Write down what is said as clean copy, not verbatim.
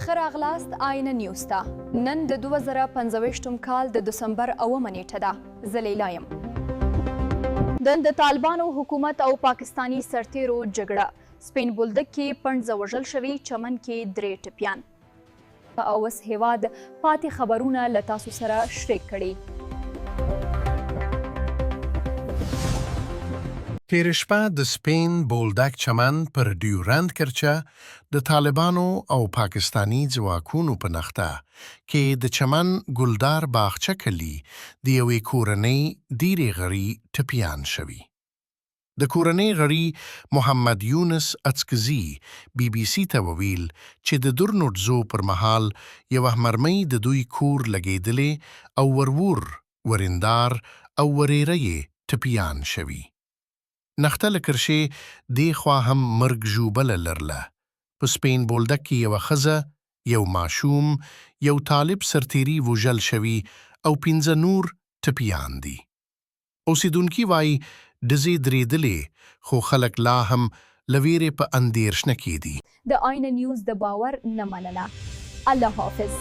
ښه راغلاست آینه نیوز ته. نن د 2025 کال د دسمبر اومه نیټه ده. زه لیلا یم. نن د طالبانو حکومت او پاکستاني سرتیرو جګړه. سپین بولدک کې پنځه وژل شوي، چمن کې درې ټپیان. اوس هیواد پاتې خبرونه له تاسو سره شریک کړي. تېره شپه د سپین بولدک چمن پر ډیورند کرچه د طالبانو او پاکستاني ځواکونو په نښته کې د چمن ګلدار باغچه کلي د یوې کورنۍ ډېری غړي ټپیان شوي. د کورنۍ غړي محمد یونس اڅکزي بي بي سي ته وویل چې د درنو ډزو پر مهال یوه مرمۍ د دوی کور لګېدلې او ورور، وریندار او ورېره یې ټپیان شوي. نښته له کرښې دې خوا هم مرګ ژوبله لرله، په سپین بولدک کې یوه ښځه، یو ماشوم، یو طالب سرتېری وژل شوي او پنځه نور ټپیان دي. اوسېدونکي وايي، ډزې درېدلې، خو خلک لا هم له وېرې په اندېرښنه کې دي. د آینه نیوز د باور نه مننه. الله حافظ.